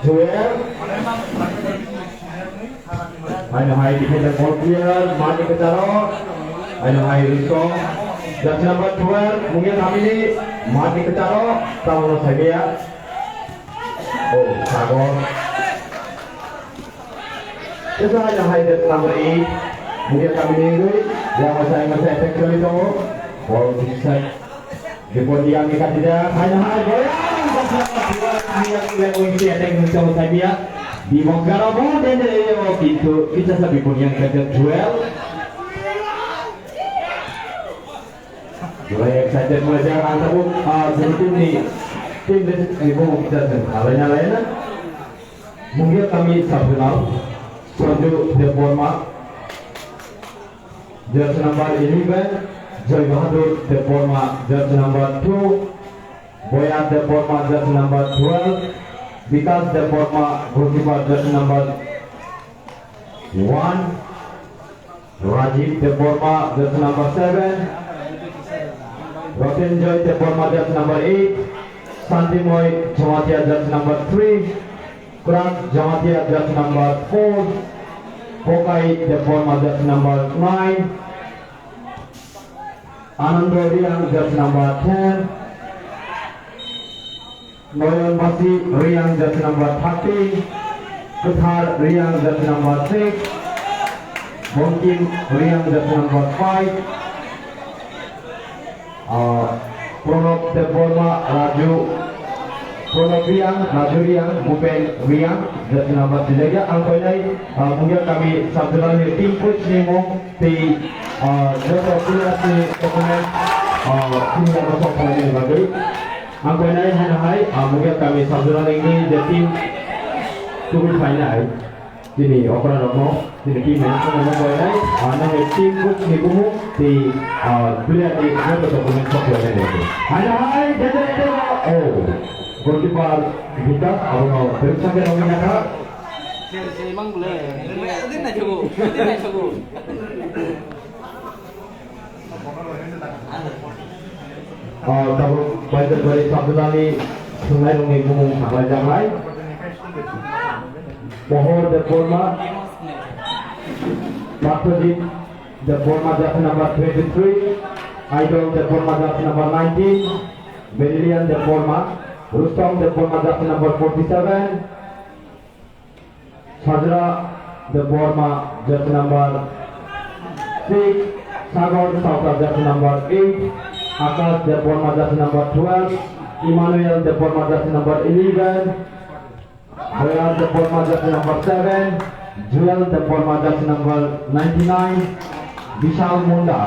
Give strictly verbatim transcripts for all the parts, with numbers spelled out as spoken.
Joel. Haino hai defender ball player, mani kwcharo. Haino hai Rustom. Jersey number twelve, Mungia Kamini, mani kwcharo, tamono Saibia. Oh, Sagor. Kisa haino hai jersey number eight, Mungia Kamini wngwi, yang masa, yang masa attack choli tongo. Ball side. Dipor yang ni katida, haino hai, goyang, yang yang yang wngsi attack wngsi tongo Saibia. Di bongkaro bo dende yo, kintu kisa sa Dipor yang katida twelve. Jurai excited mo jang ang tabuk, ah, juru team ni, team ni, ni bo kita jeng, alai na, alai na. Mungia Kami Sabjunal, Sanju Debbarma, jersey number eleven, Joy Bahadur Debbarma, jersey number two, Boya Debbarma, jersey number twelve, Vikas Debbarma, goalkeeper, jersey number one, Rajib Debbarma, jersey number seven. Rotenjoy Debbarma, jersey number eight. Santimoy Jamatia, jersey number three. Krak Jamatia, jersey number four. Pokai Debbarma, jersey number nine. Anando Riang, jersey number ten. Noyon Basi Riang, jersey number thirteen, Kwthar Riang, jersey number six, Bongkim Riang, jersey number five, ah, Pranab Debbarma, Raju, Pranab Riang, Raju Riang, Bhupen Riang, jersey number six. Ang koinai, ah, Mungia Kami Sabjunal ni team coach ni mung tei, ah, joto players ni document, ah, team level sok khlainani bagwi. Ang koinai haino hai, ah, Mungia Kami Sabjunal ni je team tubui phainai. Chini okra rokno, chini team management rokno koinai, ah, nang team coach ni bumu tei, ah, player ni joto document sok khlainani bagwi. Haino hai, jete jete, oh, goalkeeper Vikas, abono pheruk sakhe rokni kha. Ah, tabuk Baijakbari Sabjunal ni thwngnairokni bumung sakhlaijaknai. Pohor Debbarma, Patrojit Debbarma, jersey number twenty-three, Idol Debbarma, jersey number nineteen, Brilliant Debbarma, Rustom Debbarma, jersey number forty-seven, Sajra Debbarma, jersey number six, Sagar Sauta, jersey number eight, Akash Debbarma, jersey number twelve, Emmanuel Debbarma, jersey number eleven, Hoyar Debbarma, jersey number seven, Joel Debbarma, jersey number ninety-nine, Vishal Munda,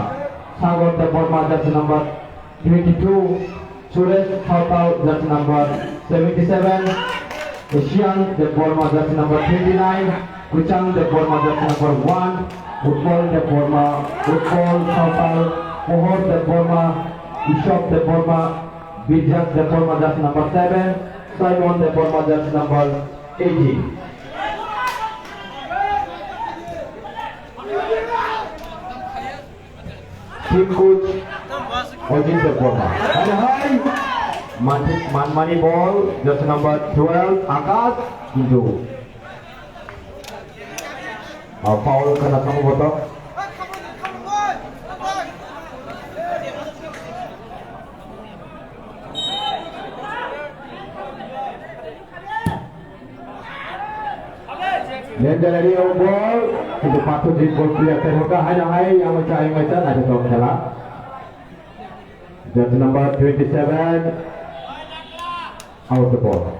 Sagar Debbarma, jersey number twenty-two, Suresh Thauthau, jersey number seventy-seven, Ishan Debbarma, jersey number twenty-nine, Kuchang Debbarma, jersey number one, Utpal Debbarma, Utpal Thauthau, Pohor Debbarma, Ishok Debbarma, Birjak Debbarma, jersey number seven, Simon Debbarma, jersey number eighteen. Team coach Ojit Debbarma. Hai hai. Manmani ball, jersey number twelve, Akash, kintu, ah, foul khana tamo boto. Lenderari o ball, kintu Pathurjit ball clear khe hota, haino hai, yang mai cha, yang mai cha, naithothok khela. Jersey number twenty-seven, out the ball.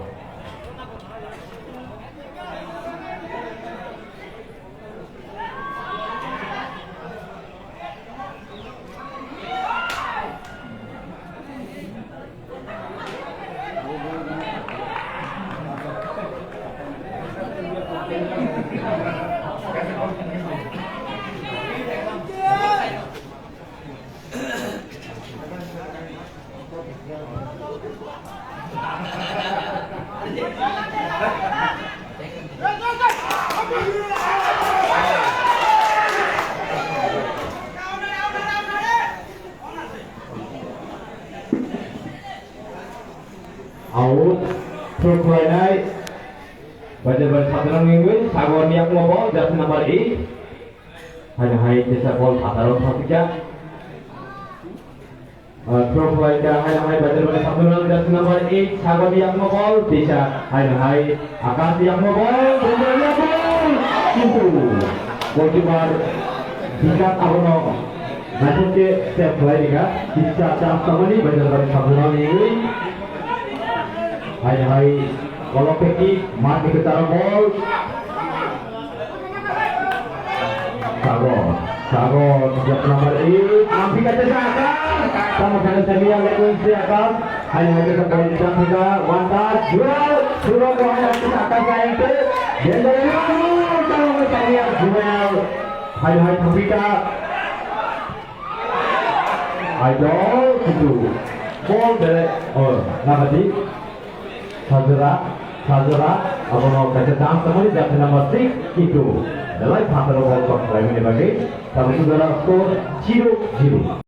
Out, throw khlainai. Bajar bai Sadrang ni wngwi Sagor ni yakmo bol, jersey number eight. Haino hai teisa bol phataro thapikha. Ah, throw khlai kha, haino hai Bajar bai Sadrang, jersey number eight, Sagor ni yakmo bol, teisa haino hai Akash ni yakmo bol, Bajar ni yakmo bol. Kintu goalkeeper Bikas abono naithok khe save khlai rikha. Teisa chance tongmani Bajar bai Sadrang ni wngwi. Haino hai Kolok peki, mati ke taro bol. Sagor, Sagor, jersey number eight, ampi kata Sagor. Tamo kena semiya lekun si Akash. Hai hai ke bol jam thika, one touch, duel, duel ko hai hai Akash hai ke. Jendai, tamo semiya duel. Hai hai thapika. Aidol, kintu bol bere, oh, nabadi. Sajora, sajora, abono kaisa chance tongmani, jersey number six, kintu belai phataro bol kok khlaimani bagwi, tabuk sujora score zero zero.